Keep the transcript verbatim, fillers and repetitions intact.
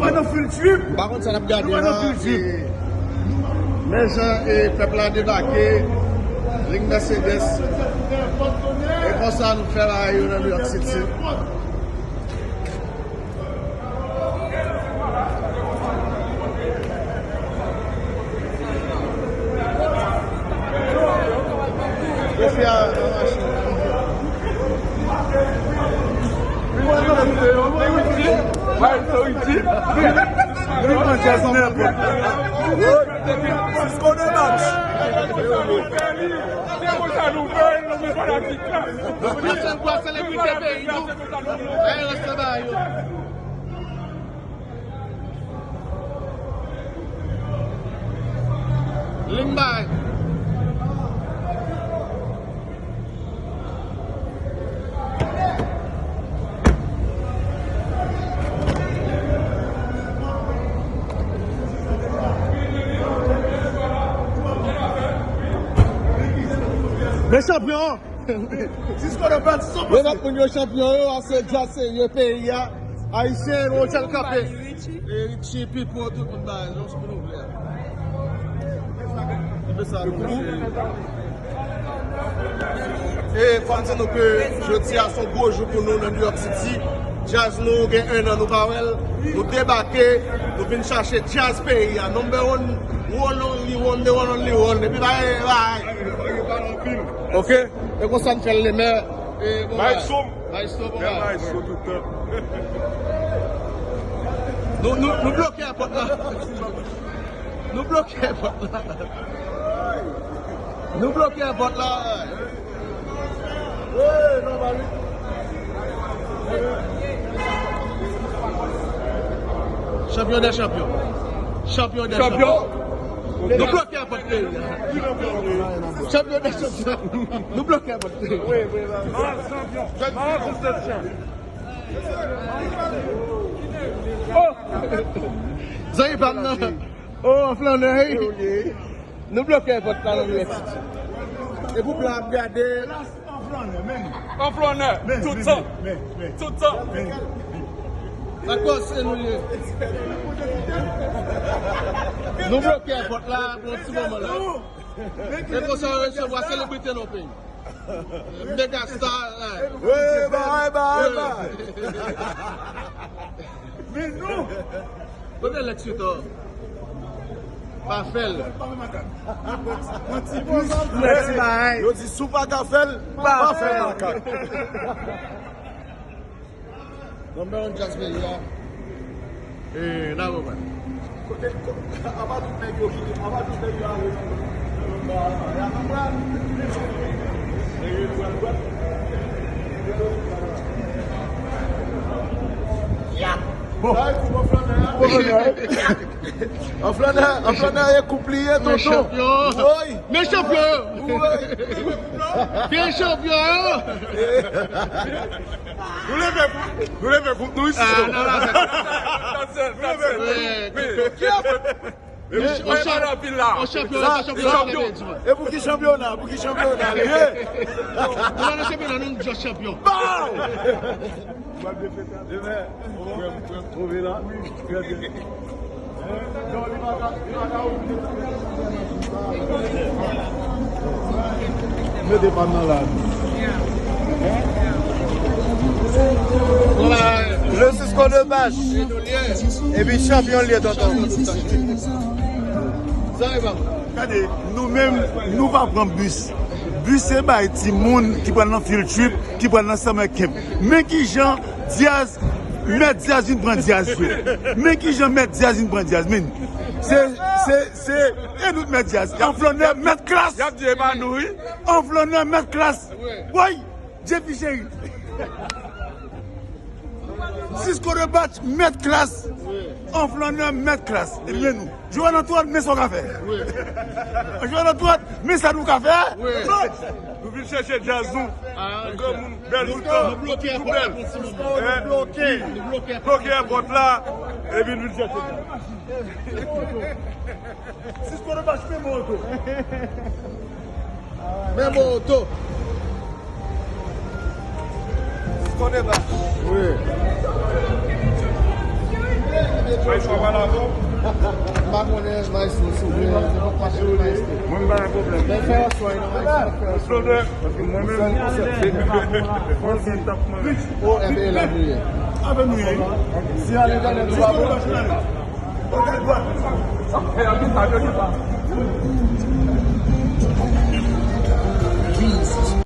Mwen nan Full Trip. M pa konn sa n ap gade la. Men jan e pèp la debake, liy Mercedes. E konsa nou fè bagay yo nan New York City. Cisco de match. Yon sèl fwa, selebrite peyi nou. Ey, reste ba yo. Limbay. Men chanpyon! Cisco de Bad san pou san. Medam, moun yo chanpyon yo, a se djaz serye peyi a. Ayisyen, nou tèl kanpe. E Richie, Pipo, tout moun ba, nou sou nou vle a. Se sa nou vle. E fò m di nou ke jodi a se yon gwo jou pou nou nan New York City. Djaz nou gen en an nou pa wè l. Nou debake, nou vin chache djaz peyi a. Number one, one only one, the one only one. Epi bay, bay. Ok. E konsa n fè l, lemè. E bon, bay. Maestro. Maestro, bon, bay. Maestro tout tan. Nou, nou, nou bloke èpòt la. Nou bloke èpòt la. Nou bloke èpòt la. Chanpyon dè chanpyon. Chanpyon dè chanpyon. Nou bloke èpòt peyi a. Chanpyon dè chanpyon. Nou bloke èpòt peyi a. Zanmi pa m nan. Oh, flannè. Nou bloke èpòt la nan New York City. E pou blan ap gade. An flannè, men. An flannè, men, toutan. Men, men, men. Toutan. Men. Sa kòse nou ye. Nou bloke èpòt la pou yon ti moman la. E konsa yo resevwa selebrite nan peyi. Megastar, eh. Wi, bay, bay, bay. Men nou. Kote Lex Luthor? Pa fè l. Pran ti bous. Yo di si w pa ka fè l, pa fè makak. Number one djaz peyi a. E, n a reprann. Kote, apa tout nèg yo kite, apa tout nèg yo ale. Bon. An flannè, an flannè e koup li ye, tonton. Woy. Men chanpyon yo! Men chanpyon yo! Nou leve koup, nou leve koup nou isi. Ah, non, non, non. Ki ap fèt? E pou ki chanpyona? Pou ki chanpyona? Pou ki chanpyona? Li ye. Nou nan chanpyona, nou just chanpyon. Bow! Demen, frè m, frè m, twouve la. Trè byen. Mete pa m nan la. Le Cisco de Bach. Epi chanpyon l ye, tonton. Gade, nou menm, nou pa pran bis. Bis se bay timoun ki pral nan field trip, ki pral nan summer camp. Men kijan Diaz, Mèt Diaz vin pran Diaz, frè. Men kijan Mèt Diaz vin pran Diaz, men. Se, se, se, e nou t Mèt Diaz. An flannè, mèt klas. Y ap di e pa nou, wi. An flannè, mèt klas. Woy, J P cheri. Cisco de Bach, mèt klas. An flannè, mèt klas. Epi men nou. Joel Antoine, men sa w ka fè. Joel Antoine, men sa nou ka fè. Nou vin chèche djaz nou. Granmoun, bèl toutan. Nou bloke èpòt la pou ti moman. Nou bloke. Nou bloke èpòt la. Epi nou vin chèche djaz. Cisco de Bach, men moto. Men moto. Cisco de Bach. Wi. Maestro pa la bon. M pa konnen maestro, si w vle, se pa mache pou maestro. Mwen, m pa gen pwoblèm. Men fè yon swa, non, maestro, fè yon swa. Paske mwen menm, depi mwen se tap mwen menm. O, enben, la nou ye. Avè nou ye. Si ale dan lè nou pa bon.